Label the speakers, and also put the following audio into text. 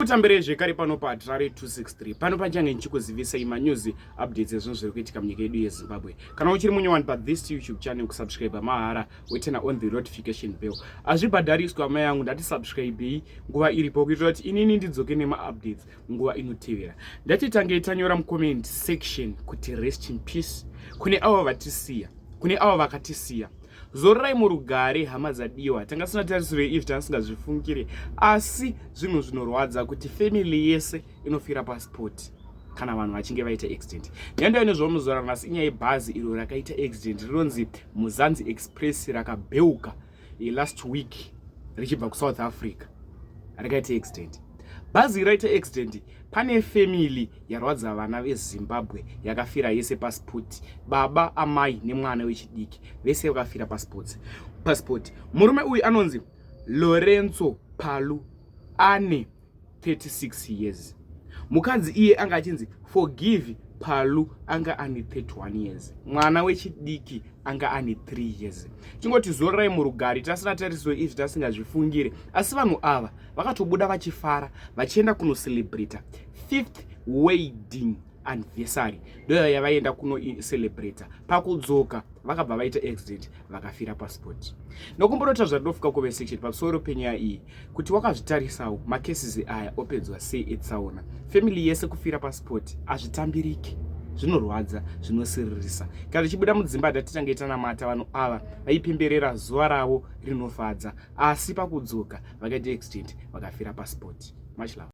Speaker 1: Kutambirei zvekare pano paHatirare 263. Pano pachange ndichikuzivisai manews updates ezvinhu zviri kuitika munyika yedu yeZimbabwe. Kana uchiri munyowani pathis YouTube channel, kusubscribe mahara, weturn on the notification bell. Hazvibhadhariswa amai yangu, ndati subscribei nguva iripo kuitira kuti inini ndidzoke nemaupdates nguva inotevera. Ndatitange tanyora mucomment section kuti rest in peace kune avo vatisiya, kune avo vakatisiya. Zororai murugare hama dzadiwa. Tanga sina tarisiro yeizvi, tasingazvifungire, asi zvinhu zvinorwadza kuti family yese inofira paspot kana vanhu vachinge vaita accident. Nyaya nezvomuzora nhasi inyaya yebhazi iro rakaita accident rinonzi Muzanzi Express, rakabheuka last week richibva kuSouth Africa. Rakaita accident bhazi, raita accident. Pane family yarwadza, vana veZimbabwe yakafira yese paspot, baba, amai nemwana wechidiki, vese vakafira paspot. Murume uyu anonzi Lorenzo Palu, ane 36 years. Mukadzi iye anga achinzi Forgive Palu, anga ane 31 years. Mwana wechidiki anga ane 3 years. Tingoti zororai murugare. Tasina tarisiro izvi, tasingazvifungire, asi vanhu ava vakatobuda vachifara vachienda kunocelebrata fifth wedding anniversary, ndoyo yavaenda kunocelebrata. Pakudzoka vakabva vaita accident, vakafira paspot. Nokumborota zvandinofuka comment section pamusoro penyaya iyi, kuti wakazvitarisawo macases aya opedzwa sei etsaona, family yese kufira paspot? Hazvitambiriki, zvinorwadza, zvinosiririsa. Kana tichibuda mudzimba, ndatitange tanamata. Vanhu ava vaipemberera zuva ravo rinofadza, asi pakudzoka vakaita accident, vakafira paspot. Much love.